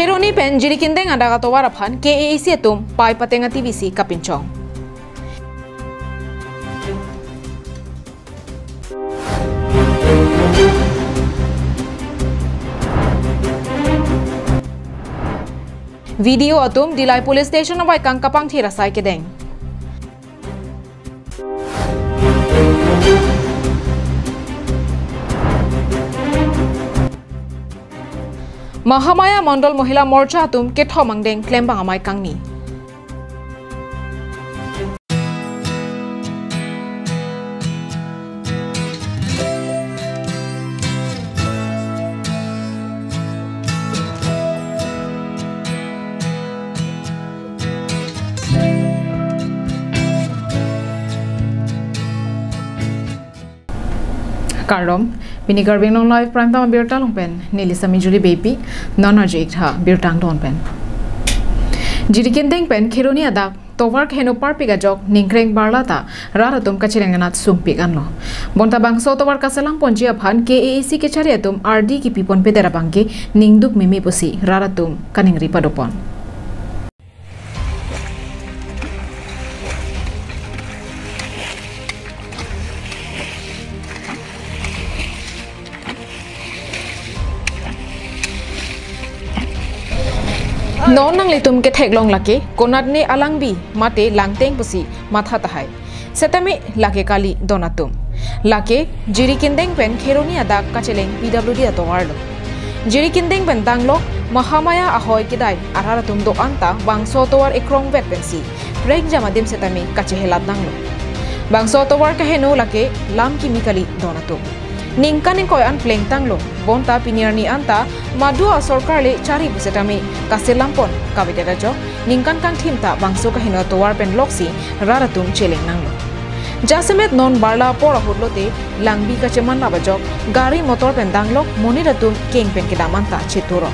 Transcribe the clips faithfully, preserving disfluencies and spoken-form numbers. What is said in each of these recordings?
Kheroni pen Jirikindeng adak atovar aphan K A A C atum pai pateng a T V C kapinchong. Video atum Dillai Police Station abaikang kapangthir asai kedeng. Mahamaya Mondol Mohila Morcha atum kethom angdeng klembang amei kangni. Kardom, pini Karbi Anglong Live Prime Time abirta along pen neli Sami Juli Beypi, non arju iktha birta angdon pen. Jirikindeng pen Kheroni adak tovar keheno parpik ajok ningkreng barla ta rat atum kacheleng anat sungpik anlo. Bonta bangso tovar kaselam ponji aphan K A A C kechari atum ardi kipi ponpedet abangke ningduk meme pusi rat atum kaningri padopon. Non nanglitum ketheklong lake konatne alangbi mate langteng pusi matha tahai. Setame lake kali don atum. Lake Jirikindeng pen Kheroni adak kacheleng P W D atovar lo. Jirikindeng pen danglok Mahamaya ahoi kedai arat atum do-an ta bangso tovar ekrong vet pensi prekjam adim setame kachehelat danglo. Bangso tovar keheno lake lam kimi kali don atum. Ningkan ingkoi an plengtanglo, bonta pini arni anta madu asorkar le chari pu setame kaselam pon kavedet ajok ningkan kangthim ta bangso keheno tovar pen loksi rat atum cheleng nanglo. Jasemet non barla apor ahut lote langbi kacheman lap ajok gari motor pen danglok monit atum keng pen kedam anta cheturo.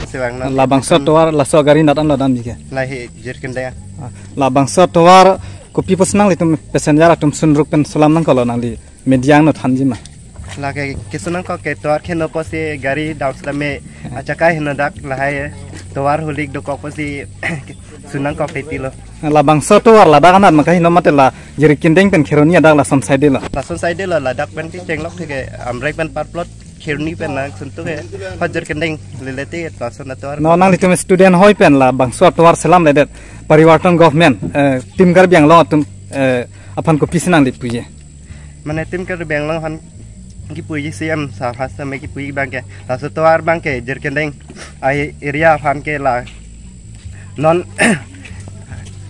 Sewang na Labangso tovar laso gari nat an lo damji ke. Lahei Jirikindeng. Ah, labangso tovar kopi pusi nanglitum passenger atum sunruk pen selam nangkoklo, nangli media angno thanji ma? Lake kesunangkok ke tovar keheno pusi gari dam setame achaka heno dak lahei tovar hulik dokok pusi sunangkok titi lo. Labangso tovar ladak anat ma kaheno mate la Jirikindeng pen Kheroni adak lason side lo? Lason side lo, ladak pen kechenglok theke Amreng pen parplot Kheroni pen nang suntuk ke Jirikindeng lelete lason atovar. Non nanglitum student hoi pen labangso atovar selamledet Parivartan government, eh, Team Karbi Anglong atum, eh, aphan kopisi nangli puji? Mane Team Karbi Anglong aphan kipuji C M sir first time kipuji abangke laso tovar abangke Jirikindeng ai area aphan ke la non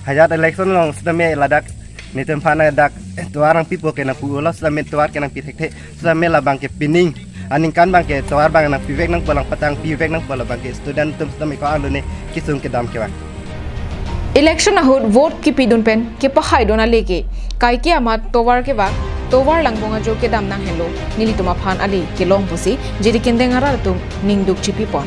hajat election along setame ladak netum aphan dak tovar nangpipo ke nangpu-olo setame tovar ke nangpi thekthe setame labangke pining aningkan abangke tovar abang nangpivek nangpo, lang patang pivek nangpo, labangke student atum setame ko-an lone kesung kedam kevang. Election ahut vote kipidun pen kepahaidun aleke kaike amat tovar kevak, tovar langbong ajo kedam nang helo, nelitum aphan ale kelong pusi Jirikindeng arat atum ningduk chipipon.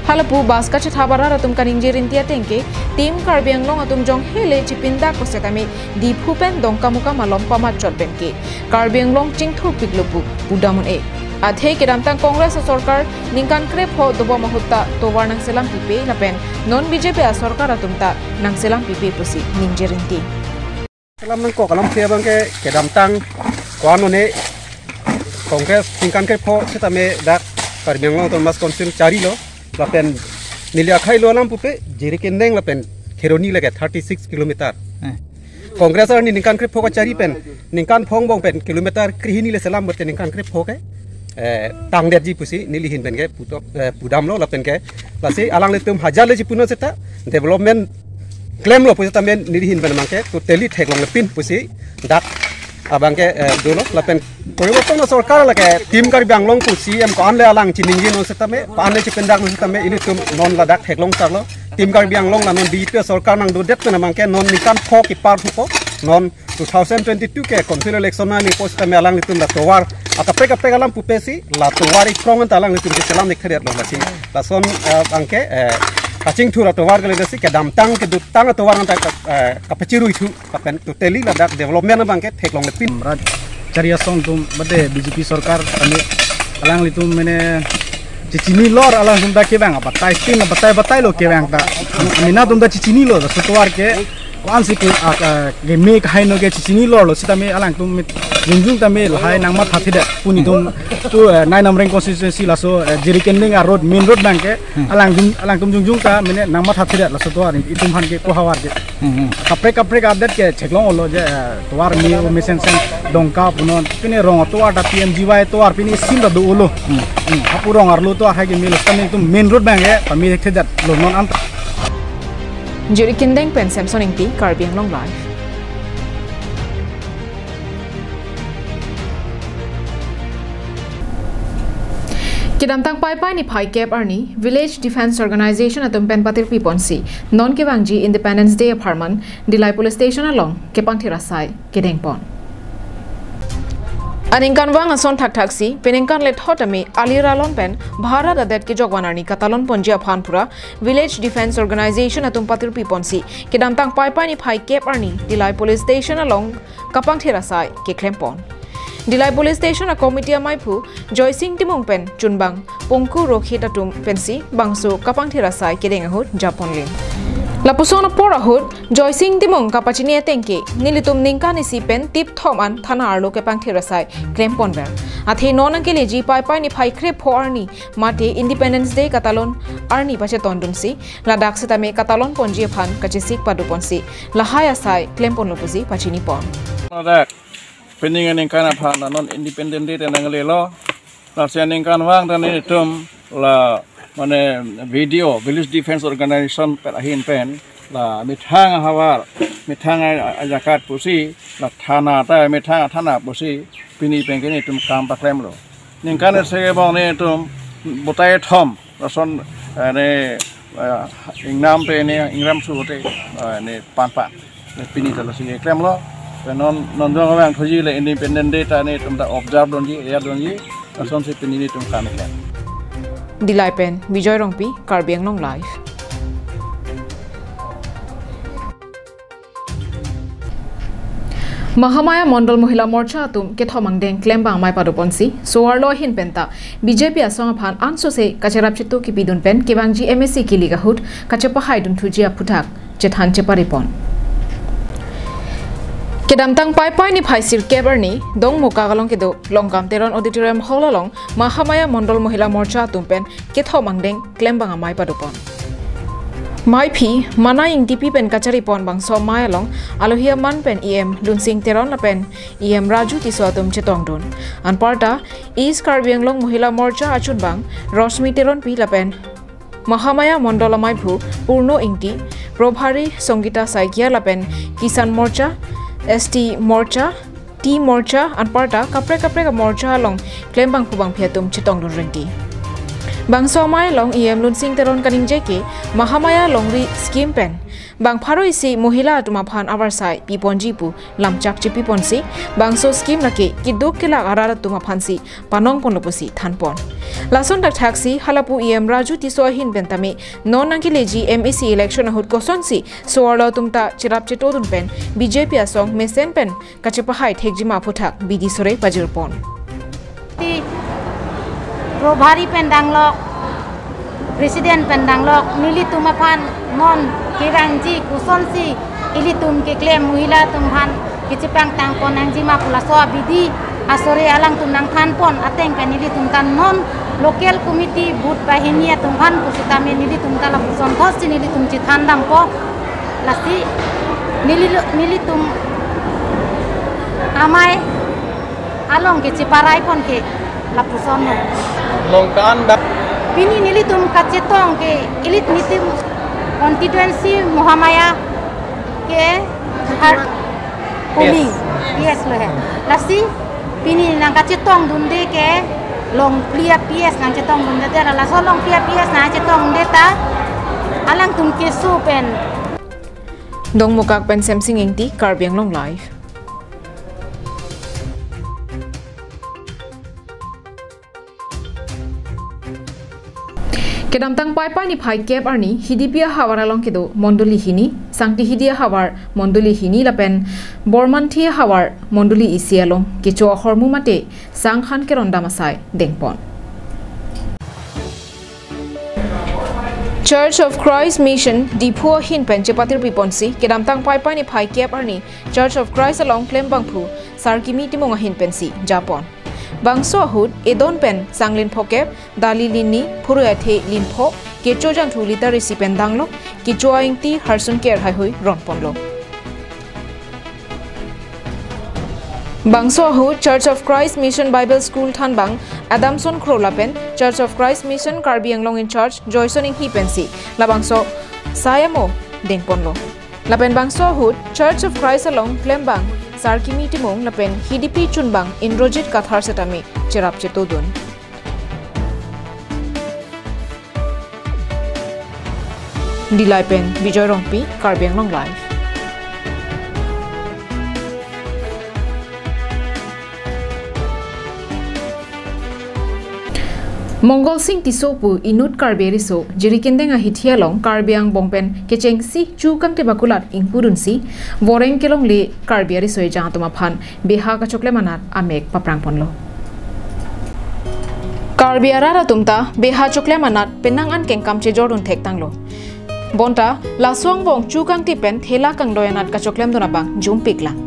Halapu bus kachethap arat atum kaningje rinti ateng ke Team Karbi Anglong atum jong hele chipindak ko setame Diphu pen Dongkamukam along pamat chot pen ke Karbi Anglong chingthurpiklo pu pudam un-e. Athe kedamtang Congress asorkar ningkan krepho dobom ahut ta tovar nangselam pipe lapen non B J P asorkar atum ta nangselam pipe pusi ningje rinti. Selam nangkok alam ke abangke kedamtang ko-an lone Congress ningkan krepho setame dak Karbi Anglong Autonomous Council charilo lapen neli akhai lo alam pupe Jirikindeng lapen Kheroni lake thirty six kilometer. Eh. Congress arni ningkan krepho kachari pen ningkan pho angbong pen kilometer krehini le selam bote ningkan krepho ke, eh, tangdetji pusi neli ahin pen ke putok, eh, pudamlo lapen ke lasi alanglitum hajar le chipunon seta development klemlo pusi tame neli ahin pen abangke totally theklonglepin pusi dak abangke, eh, dolo lapen Parivartan asorkar lake Team Karbi Anglong pu C M ko-an le alang chiningjenon setame, ko-an le chipindak non setame, ilitum non ladak theklong charlo. Team Karbi Anglong la non B J P asorkar nangdodet pen abangke non ningkan pho kepar thupo, non two thousand twenty-two ke council election nangpo setame alanglitum la tovar akaprek kaprek alam pupe si la tovar ekrong anta alanglitum keselam nik thedet lo lasi. Lason, eh, abangke, eh, kachingthur atovar kali lasi kedamtang kedutang atovar anta ka, eh, kapachiruithu. Lapen totally ladak development abangke theklonglepin. Rat chari asong atum mate B J P sorkar kami alanglitum mene Chichinilor alangtum ta kevang abatai tin abatai batai lo kevang ta. Amena atum ta chichinilo, laso tovar ke ko-ansi pu, ah, ah, keme kahaino ke chichinilor lo sitame alangtum mit jongjong tame lahai nangmathathedet pu nelitum pu, eh, nine Amreng constituency laso, eh, Jirikinding a-road, main road abang ke alangtum, alangtum jongjong ta mene nangmathathedet laso tovar itum aphan ke ko havar ke. Hmm, hmm. Kaprek kaprek adet ke theklonglo je, eh, tovar me-o mesen sen Dongka punon pine rong tovar ta P M G Y tovar pine sim ta dolo. Hmm. Hmm. Hapu rong arlo tovar hai ke melo sitame itum main road abang ke pame thekthedet lo non anta. Jirikinding pen Samson Ingti, Karbi Anglong Live. Kedamtang Paipai niphai kep arni Village Defence Organization atum pen patirpi ponsi non kevangji Independence Day apharman Dillai Police Station along kepangthir asai kedeng pon. Aningkanvang ason thakthaksi peningkan lethot tame aliralon pen Bharat adet kejokvan arni katalon ponji aphan pura Village Defence Organization atum patirpi ponsi kedamtang Paipai niphai kep arni Dillai Police Station along kapangthir asai keklem pon. Dillai Police Station a-committee amaiphu Joysing Timung pen chunbang Pongku Rokhit atum pensi bangso kapangthir asai kedeng ahut japon lim. Lapuson apor ahut Joysing Timung kapachini ateng ke nelitum ningkan isi pen tip thom an thana arlo kepangthir asai klem ponver. Athe non nangkeleji Paipai niphai krepho arni mate Independence Day katalon arni pachetondunsi ladak sitame katalon ponji aphan kachesik padoponsi lahai asai klem ponlo pusi pachini pon. Ladak pining aningkan aphan ta non Independence Day ta nanglelo. Lasi aningkanvang ta nelitum la mane V D O, Village Defence Organization pen ahin pen la methang ahavar, methang a-, ajakat pusi, la thana ta methang thana pusi pini pen ke nelitum kam paklemlo. Ningkan isi kebong nelitum butai thom lason, eh, ne, eh, ingnam pe ne ingnam su te, eh, ne pan pan. Ne pini ta lasi klemlo. Pe non, non jong abang thuji le Independence Day ta nelitum ta observe dunji, area dunji. Lasonsi pini nelitum kam klem. Dillai pen Bijoy Rongpi, Karbi Anglong Live. Mahamaya Mondol Mohila Morcha atum kethom angdeng klembang amei padoponsi, so-arlo ahin penta B J P asong aphan ansose kacherap chetu kipidun pen kevangji M A C kilik ahut kachepahai dunthuji aphuthak chethan cheparipon. Kedamtang Paipai niphai sirkep arni Dongmukak along kedo Longkam Teron Auditorium Hall along Mahamaya Mondol Mohila Morcha atum pen kethom angdeng klembang amei padopon. Meiphi Mana Ingtipi pen kacharipon bangso amei along alohi aman pen E M Lunsing Teron lapen E M Raju Tisso atum chetongdun. Anparta East Karbi Anglong Mohila Morcha achunbang Rosmi Teronpi lapen Mahamaya Mondol ameiphu Purno Ingti, Probhari Songita Saikia lapen Kisan Morcha, S T Morcha, T Morcha anparta kaprek kaprek amorcha along klembangphu bangphi atum chetongdun rengti. Bangso amei along E M Lunsing Teron kaningje ke Mahamaya Longri Scheme pen bang pharo isi mohila atum aphan avarsai piponji pu lamchak chepiponsi bangso scheme lake keduk kelak arat atum aphansi panongponlo pusi thanpon. Lason thakthaksi halapu E M Raju Tisso ahin pen tame non nangkeleji M A C election ahut kosonsi so-arlo atum ta cherap chetodun pen B J P asong mesen pen kachepahai thekjima aphuthak bidi sore pajirpon. Ti Probhari pen danglok, President pen danglok, nelitum aphan non kevangji kosonsi ilitum keklem mohila atum aphan kachepangtangpon nangjima pu laso abidi asore alangtum nangthanpon ateng pen nelitum ta non local committee booth banghini atum aphan pusitame nelitum ta lapuson thotsi nelitum chethan dampo. Lasi neli, nelitum amei along kacheparaipon ke lapuson lo. Longkan da. Pini nelitum kachetong ke ilit nelitum constituency Mahamaya ke har polling P S lo he. Lasi pini nangkachetongdunde ke Longplia P S nangchetongdunde, laso Longplia P S nangchetongde ta alangtum keso pen. Dongmukak pen Semsing Ingti, Karbi Anglong Live. Kedamtang Paipai niphai kep arni Hidipi ahavar along kedo mondoli hini, Sangtihidi ahavar mondoli hini lapen Bormanthi ahavar mondoli isi along kecho ahormu mate sangkhan kerondam asai dengpon. Church of Christ Mission Diphu ahin pen chepatirpi ponsi kedamtang Paipai niphai kep arni Church of Christ along klembangphu Sarkimi Timung ahin pensi japon. Bangso ahut edon pen sanglin phokep, dali lin ni, phurui athe lin pho, kecho jangthu litar isi pen danglo, kecho a-ingti harsun ker haihui ronponlo. Bangso ahut Church of Christ Mission Bible School thanbang Adamson Kro lapen Church of Christ Mission Karbi Anglong in charge Joyson Inghi pensi labangso asai amo dengponlo. Lapen bangso ahut Church of Christ along klembang Sarkimi Timung lapen Hidipi chunbang Indrajit Kathar setame cherap chetodun. Dillai pen Bijoy Rongpi, Karbi Anglong Live. Mongol Sing Tisso pu inut Karbi ariso Jirikindeng ahithi along Karbi angbong pen kechengsi chu kangtip akulat ingpudunsi voreng kelongle Karbi ariso ejang atum aphan beha kachoklem anat amek paprangponlo. Karbi arat atum ta beha choklem anat penang an kengkam chejordun thektanglo. Bonta laso angbong chu kangtip pen thela kangdoi anat kachoklem dun abang jumpiklang.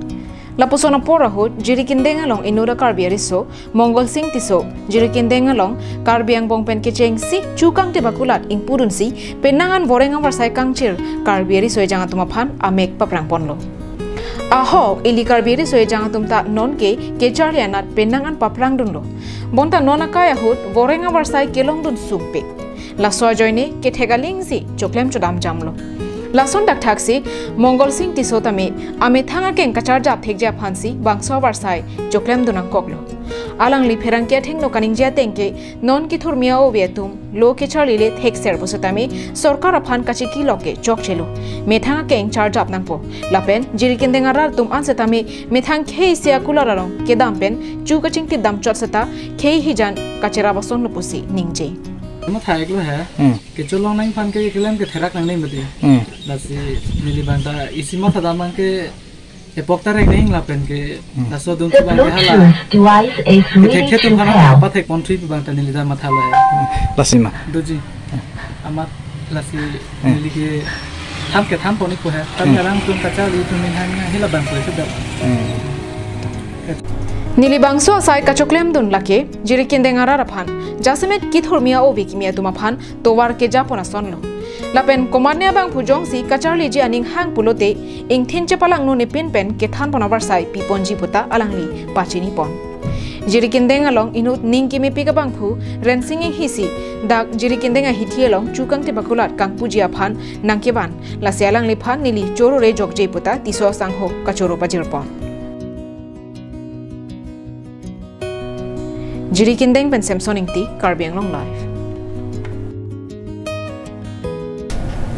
Lapuson apor ahut Jirikindeng along inut a-Karbi ariso Mongol Sing Tisso Jirikindeng along Karbi angbong pen kechengsi chu kangtip akulat ingpudunsi penang an voreng avarsai kangchir Karbi ariso ejang atum aphan amek paprangponlo. Ahok ili Karbi ariso ejang atum ta nonke kecharli anat penang an paprangdunlo. Bonta non akai ahut voreng avarsai kelongdun sumpik. Laso ajoine kethek alingsi choklem chodam jamlo. Lason dakthaksi Mongol Sing Tisso tame amethang akeng kacharjap thekji aphansi bangso avarsai choklem dun nangkoklo. Alangli pherangke athengno kaningje atengke non kethurmi a-ove atum lo kecharlile thekser pusitame sorkar aphan kachekilok ke chokchelo. Methang akeng charjap nangpo. Lapen Jirikindeng arat atum an setame methang khei isi akulat along kedam pen chu kachingtip damchot seta khei hijan kacherap asonlo pusi ningje. Matha-iklo he. Hmm. Kecholong nangji aphan ke kelem ketherak nangne mati. Hmm. Lasi neli abang ta isi matha dam abang ke epok tarek neng lapen ke Hmm. laso adung The abang ke hala. Bluetooth device is ready Thekthe to atum aphan pair. Pathek ponthui abang ta neli ta mathalo he. Lasi ma. Doji. Amat lasi Hmm. neli ke tham kethampon-ikpo he. Tapi Hmm. alang atum kacharli atum minhan hila abang ko sudah. Hmm. Neli bangso asai kachoklem dun lake Jirikindeng arat aphan jasemet kethurmi a-ove kimi atum aphan tovar kejapon asonlo. Lapen komatne abangphu jongsi kacharliji aning hang pulote ingthin chepalangno ne pin pen kethanpon avarsai piponji puta alangli pachinipon. Jirikindeng along inut ning kimepik abangphu Rensing Inghi si dak Jirikindeng ahithi along chu kangtip akulat kangpuji aphan nangkevan, lasi alangliphan neli choro-re jokje puta Tisso asangho kachoro pajirpon. Jirikindeng pen Samson Ingti, Karbi Anglong Live.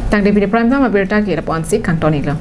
Tangte pini prime time abirta ke lapu-ansi kangton-iklo.